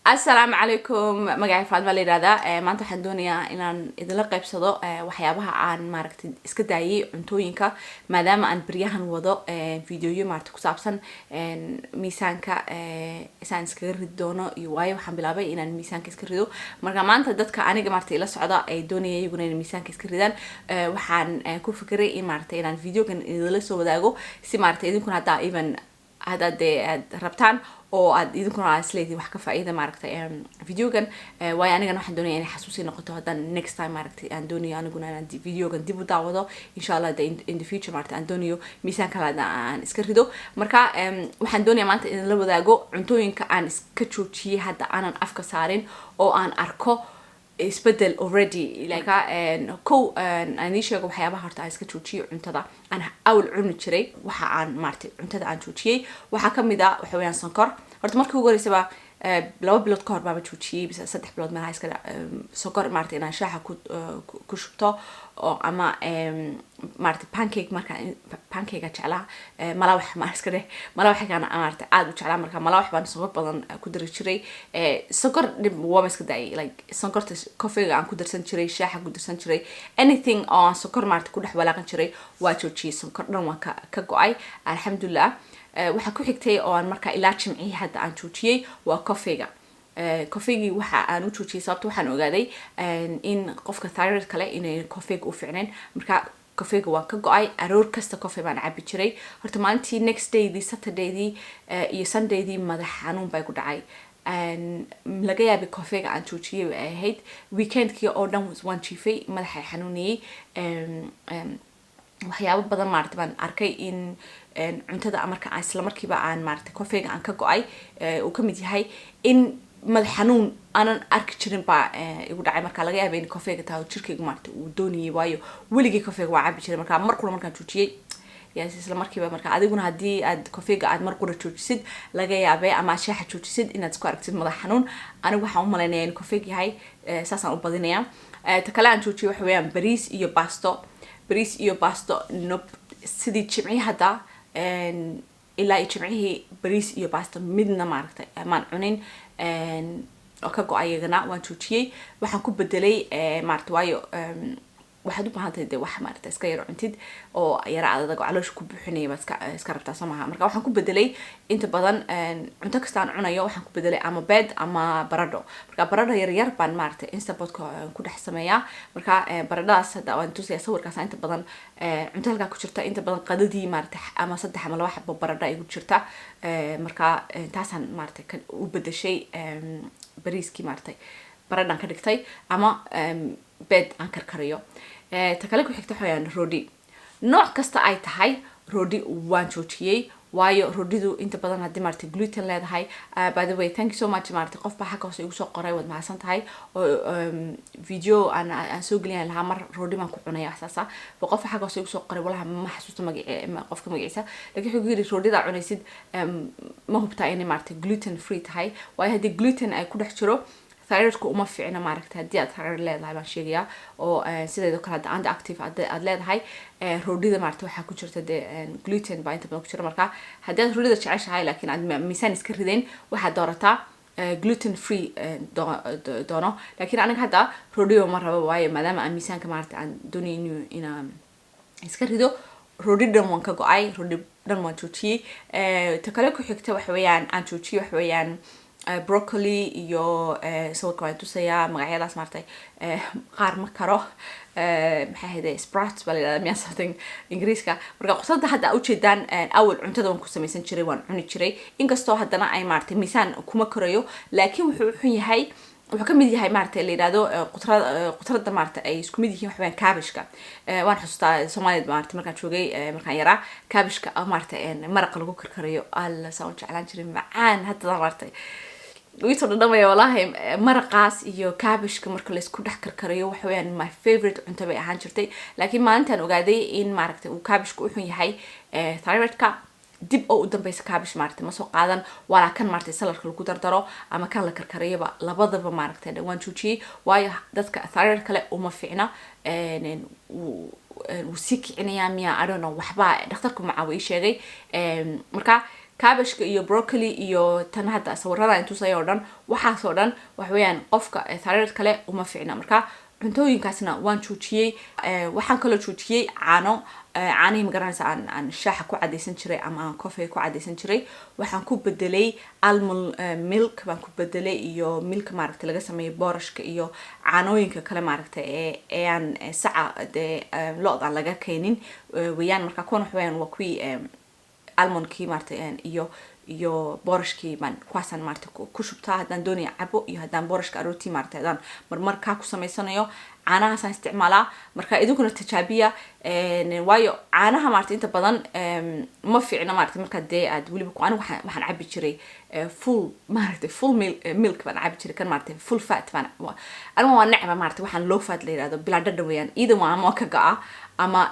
Asalaamu calaykum. Magacay Faadma la yihahdaa. Maanta waxaan doonayaa inaan idinla qaybsado waxyaabaha aan maaragtay iska daayay cuntooyinka, maadaama aan beryahan wado videoyo maaragtay ku saabsan miisaanka isaan iskaga ridi doono iyo waayo waxaan bilaabay inaan miisaanka iska rido. Marka maanta dadka aniga maaragtay ila socda ay doonaya iyaguna inay miisaanka iska ridaan, waxaan ku fikiray in maaragtay inaan videogan idinla soo wadaago, si maaragtay idinkuna haddaa even haddaad dee aad rabtaan oo aad idinkuna isleedihin wax ka faa'iida maaragtay videogan. Waayo anigana waxaan doonaya inay xasuusi noqoto haddaan next time maaragtay aan doonayo aniguna inaan videogan dib u daawado, insha Allah, de in the future maaragtay aan doonayo miisaan kale aan iska rido. Marka waxaan doonaya maanta in la wadaago cuntooyinka aan iska joojiyey, hadda aanan afka saarin oo aan arko isbedel already. Like kow aan ii sheego waxyaabaha horta aan iska joojiyey, cuntada aan awal cuni jiray. Waxa aan maaragtay cuntada aan joojiyey waxaa kamid ah waxa weeyaan sonkor. Horta markii ugu horeysaba 2 bilood ka hor baaba joojiyey, bise 3 bilood meelaha iska sonkor maaragtay inaan shaaxa ku shubto oo ama maaragtay pancake. Marka pancake jeclaa, malawax ma iska dheh, malawaxgaan maaragtay aada u jeclaa. Marka malawax baan sonkor badan ku dari jiray. Sonkor dhib waaba iska daayay, like sonkorta coffeega aan ku darsan jiray, shaaxa ku darsan jiray, anything oo aan sonkor maaragtay ku dhex walaaqan jiray waa joojiyey. Sonkor dhan waan ka go-ay, alxamdulilah. Waxaa ku xigtay oo aan markaa ilaa jimcihii hadda aan joojiyey waa coffeega. Coffeegii waxa aan u joojiyey sababta waxaan ogaaday in qofka thyroid kale inay coffeega u fiicnayn. Marka coffeega waan ka go-ay. Aroor kasta coffee baan cabi jiray. Horta maalintii next daydii, Saturdaydii iyo Sundaydii, madax xanuun bay ku dhacay. Laga yaabay coffeega aan joojiyey ay ahayd. Weekendkii oo dhan waan jiifay, madaxa xanuuniyey. Waxyaabo badan maarata baan arkay in cuntada marka aan isla markiiba aan maarata coffeega aan ka go-ay uu kamid yahay in madax xanuun aanan arki jirin baa igu dhacay. Marka laga yaaba in coffeega taa jirkaygu maarata uu doonayay, waayo weligii coffeega waa cabi jiray. Marka mar qura markaan joojiyey, yes, isla markiiba. Marka adiguna haddii aad coffeega aad mar qura joojisid, laga yaabay, ama aad shaaxa joojisid, inaad isku aragtid madax xanuun. Anigu waxaan umalaynaya in coffeeg yahay, saasaan u badinaya. Ta kale aan joojiyay waxa weeyaan bariis iyo basto. Bariis iyo basto, nope. Sidii jimcihii hadda ilaa iyo jimcihii bariis iyo basto midna maaragtay maan cunin oo ka go-ay iyagana waan joojiyey. Waxaan ku bedelay maaragta, waayo waxaad u baahan tahay de wax maaragta iska yaro cuntid oo yara adag oo caloosha ku buuxinaya baad iska rabtaa, soo maha? Marka waxaan ku bedelay inta badan cunto kasta aan cunayo waxaan ku bedelay ama beed ama baradho. Marka baradho yar yar baan maaragtay Instant Potka ku dhex sameeyaa. Marka baradhadaas hadda waan tusaya sawirkaas. Inta badan cunto halkaa ku jirta, inta badan qadadii maaragtay ama saddex ama laba xabo baradho ay ku jirta. Marka taasaan maaragtay u bedeshay bariiskii, maaragtay baradhaan ka dhigtay ama beed aan karkariyo. Ta kale ku xigta waxa weyaan roodhi. Nooc kasta ay tahay roodhi waan joojiyey, waayo roodhidu inta badan haddii maaragtay gluten leedahay. By the way, thank you so much. Maaragtay qof baa xagga hoose igu soo qoray, waad mahadsan tahay, oo video aan soo gelin lahaa mar roodhi baan ku cunaya waxsaasa ba qof xagga hoose igu soo qoray. Walaha ma xasuusto magaci qofka magaciisa, laakiin wuxuu yiri: "Roodhida cunaysid ma hubtaa inay maaragtay gluten free tahay? Waayo haddii gluten ay ku dhex jiro, thyroidku uma fiicna." Maaragtay haddii aad thyroid leedahay baan sheegayaa, oo sideedoo kale hadda underactive aad leedahay, roodhida maaragtay waxaa ku jirta dee gluten baa inta badan ku jira. Marka haddii aad roodhida jeceshahay laakiin aad miisaan iska ridayn, waxaad doorataa gluten free doono. Laakiin aniga hadda roodhiba ma rabo, waayo maadaama aan miisaanka maaragtay aan doonayno inaan iska rido, roodhi dhan waan ka go-ay, roodhi dhan waan joojiyey. Ta kale ku xigta waxa weeyaan aan joojiyey waxa weeyaan broccoli iyo sawirka waan tusayaa magacyadaas maaragtay qaar ma karo. Maxay ahayde, sprouts baa la yidhahdaa miya, something Ingiriiska. Marka qusada hadda aa ujeedaan awal cuntada waan ku samaysan jiray, waan cuni jiray, inkastoo haddana ay maaragtay miisaan kuma korayo, laakiin wuxuu xun yahay, wuxuu kamid yahay maaragtay la yidhahdo qudrad qudradda maaragtay ay isku mid yihiin waxa weeyaan cabbageka. Waan xasuustaa Soomaalida maaragtay markaan joogay, markaan yaraa, cabbageka maaragtay maraqa lagu karkarayo, alla saan u jeclaan jiray, macaan. Haddana maaragtay wiisoo dhadhamaya walahi maraqaas iyo cabbageka marka laysku dhex karkarayo, waxa weeyaan my favorite cunto bay ahaan jirtay. Laakiin maalintaan ogaaday in maaragtay uu cabbageka u xun yahay thyroidka, dib oo u dambeysa cabbage maaragtay ma soo qaadan, walaa kan maaragtay saladka lagu dardaro ama kan la karkarayaba, labadaba maaragtay waan joojiyey, waayo dadka thyroid kale uma fiicna. Wuu sii kicinayaa miya, I don't know, waxbaa dhakhtarku macaa ii sheegay. Marka Cabbageka iyo broccoli iyo tan hadda sawirada intusaya oo dhan, waxaas oo dhan waxa weeyaan qofka thyroid kale uma fiicna. Marka cuntooyinkaasna waan joojiyey. Waxaan kaloo joojiyey caano. Caanihii, magaranaysa, aan shaaxa ku cadaysan jiray ama aan coffee ku cadaysan jiray, waxaan ku bedelay almond milk baan ku bedelay, iyo milk maaragtay laga sameeyo boorashka iyo caanooyinka kale maaragtay ee aan saca dee lo-da aan laga keenin weeyaan. Marka kuwan waxa weeyaan waa kuwii almondkii maaragtay iyo boorashkii baan kuwaasaan maaragtay ku shubtaa haddaan doonaya cabo iyo haddaan boorashka aroortii maaragtay haddaan marmar kaa ku samaysanayo, caanahaasaan isticmaalaa. Marka idinkuna tijaabiya, waayo caanaha maaragtay inta badan ma fiicna maaragtay marka dee aad weliba anigu waxaan cabi jiray full maaragtay full milk baan cabi jiray, kan maaragtay full fat baan. Anigu waa necba maaragtay waxaan low fat la yihahdo, bilaa dhadhan weeyaan. Either waa ama ka go'a ama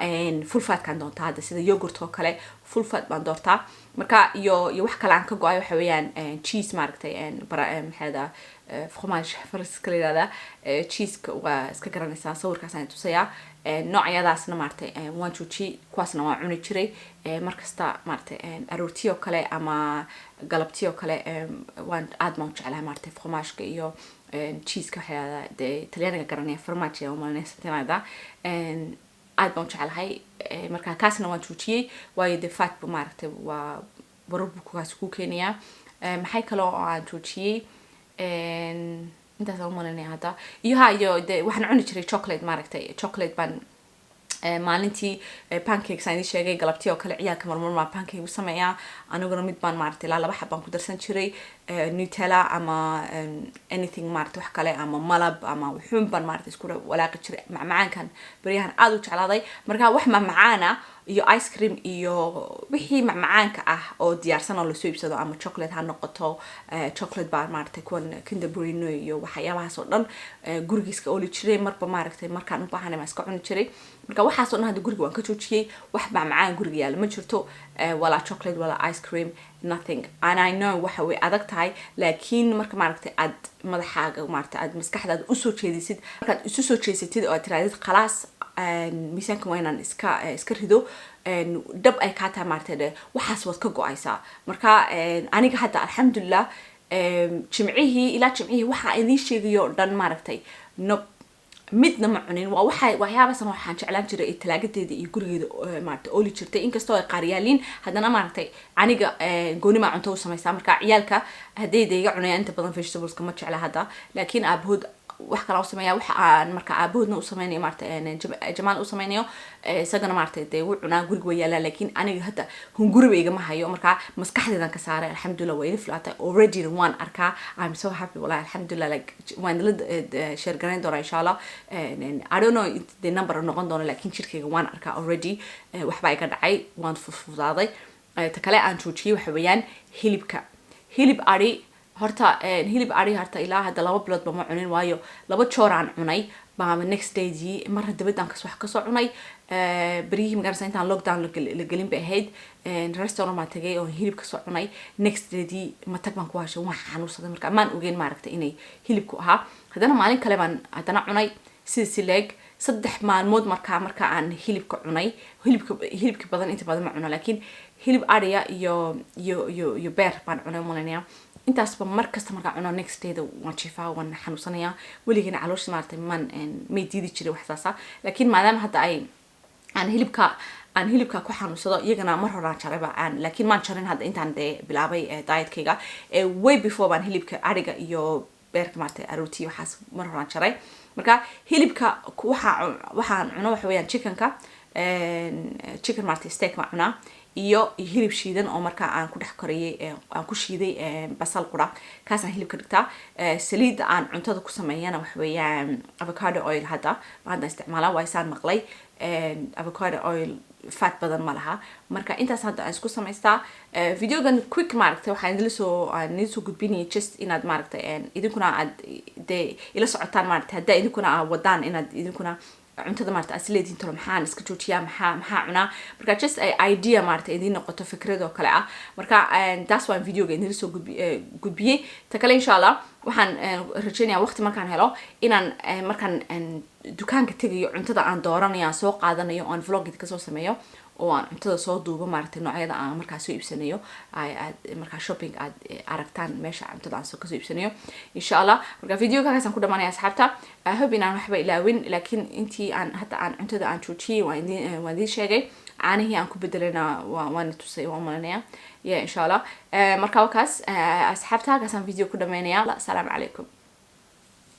full fatkaan doontaa. Hadda sida yogurt oo kale full fat baan doortaa. Marka iyo wax kale aan ka go-ay waxa weeyaan cheese maaragtay, bara maxaa la yidhahdaa, fromage faransiiska la yihahdaa, cheeseka waa iska garanaysaa, sawirkaasaan tusayaa. Noocyadaasna maaragtay waan joojiyey, kuwaasna waan cuni jiray markasta maaragtay aroortii oo kale ama galabtii oo kale. Waan aad baan u jeclahay maaragtay fromageka iyo cheeseka. Waxaa la yihahdaa dee Talyaaniga garanaya, formaggio umalinaya, something like that. Aad baan u jeclahay. Marka kaasna waan joojiyey, waayo dee fat bu maaragtay waa barar buu kuwaas ku keenayaa. Maxay kaloo oo aan joojiyey? Intaasaan umalinaya hadda. Iyo ha, iyo de waxaan cuni jiray chocolate maaragtay, chocolate baan maalintii pancakes aan idin sheegay, galabtii oo kale ciyaalka marmar baan pancake u sameeyaa, aniguna mid baan maaragtay ilaa laba xab baan ku darsan jiray. Nutella ama anything maaragtay wax kale ama malab ama wuxuun baan maaragtay isku walaaqi jiray. Macmacaankan beryahan aad u jeclaaday. Marka wax macmacaana iyo ice cream iyo wixii macmacaanka ah oo diyaarsan oo lasoo iibsado, ama chocolate ha noqoto, chocolate baa maaragtay kuwan Kinder Bueno iyo waxyaabahaas oo dhan gurigiiska ooli jiray. Marba maaragtay markaan u baahanay baan iska cuni jiray. Marka waxaas oo dhan hadda guriga waan ka joojiyey. Wax macmacaan guriga yaalla ma jirto, walaa chocolate walaa ice cream, nothing. And I know waxa way adag tahay, laakiin marka maaragtay aad madaxaaga maaragtay aad maskaxdaada usoo jeedisid, markaad isu soo jeesatid oo aad tirahdid khalaas, miisaankan waa inaan iska rido, dhab ay kaa tahay maaragtay de waxaas waad ka go-aysaa. Marka aniga hadda alxamdulilah, jimcihii ilaa jimcihii waxaa idiin sheegayo o dhan maaragtay no midna ma cunin. Waa waxa waxyaabaasna waxaan jeclaan jiray ee talaagadeeda iyo gurigeeda maaragtay ooli jirtay. Inkastoo ay qaaryaaliin, haddana maaragtay aniga gooni maa cunto u samaysaa. Marka ciyaalka hadday de iga cunayaan inta badan vegetables-ka ma jecla hadda, laakiin aabahood wax kala u sameeya. Waxa aan marka aabahoodna u sameynayo maaragtay Jamaal u sameynayo, isagana maaragtay dee wuu cunaa, guriga waa yaalaa, laakiin aniga hadda hunguriba igama hayo. Marka maskaxdeedan ka saaray, alxamdulilah, waa ila filaatay already, waan arkaa. I'm so happy wallahi, alxamdulilah. Like waan idinla share garayn doonaa insha Allah. I don't know the number noqon doono, laakiin jirkayga waan arkaa already waxbaa iga dhacay, waan fudfudaaday. Ta kale aan joojiyey waxa weeyaan hilibka, hilib ari horta. Hilib ari horta ilaa hadda 2 biloodba ma cunin, waayo laba joor aan cunay baama next daydii marna dibadaan kas wax kasoo cunay. Beryihii magarasa intaan lockdown la gelin bay ahayd, restaurant baan tagay oo hilib kasoo cunay. Next daydii matag baan ku hashay, waan xanuunsaday. Marka maan ogeyn maaragtay inay hilibku ahaa. Haddana maalin kale baan haddana cunay sida sileeg 3 maalmood. Markaa marka aan hilibka cunay, hilibka badan inta badan ma cuno, laakiin hilib ariya iyo beer baan cunay malinaya. Intaasba mar kasta markaan cuno next dayda waan jiifaa, waan xanuunsanayaa. Weligana caloosha maaragtay maan may diidi jiray wax saasa, laakiin maadaama hadda ay aan hilibka ku xanuunsado, iyagana mar horaan jarayba aan, laakiin maan jarin hadda intaan dee bilaabay dietkayga. Way before baan hilibka ariga iyo beerka maaragtay aroortii waxaas mar horaan jaray. Marka hilibka waxaan cuno waxa weeyaan chickenka, chicken maaragtay steak baan cunaa, iyo hilib shiidan oo markaa aan ku dhex kariyay, aan ku shiiday basal qura, kaasaan hilib ka dhigtaa. Saliidda aan cuntada ku sameeyana waxa weeyaan avocado oil. Hadda isticmaalaa, waa isaan maqlay avocado oil fat badan ma laha. Marka intaas hadda aan isku samaystaa. Videogan quick maaragtay waxaan idinla soo aan idin soo gudbinaya just inaad maaragtay idinkuna aad dee ila socotaan maaragtay, haddaa idinkuna aad wadaan inaad idinkuna cuntada maarata aad isleedihin talo maxaan iska joojiyaa, maxaa cunaa. Marka just ay idea maarata idiin noqoto, fikrad oo kale ah. Marka taas waan videoga idinla soo gudbiyey. Ta kale insha Allah waxaan rajeynayaa waqti markaan helo inaan markaan dukaanka tegayo cuntada aan dooranayo, aan soo qaadanayo, oo aan vlog kasoo sameeyo. Oo aan cuntada soo duubo, maaragtay, noocyada aan markaa soo iibsanayo, ay aad markaa shopping aad aragtaan meesha cuntada aan soo kasoo iibsanayo, insha Allah. Marka videoga halkaasaan ku dhamaanaya, asxaabta. I hope inaan waxba ilaawin, laakiin intii aan hadda aan cuntada aan joojiyey waan idiin sheegay. Caanihii aan ku bedelayna waana tusay, waan malinaya. Ya, insha Allah. Marka wakaas, asxaabta, halkaasaan video ku dhamaynaya. Asalaamu calaykum.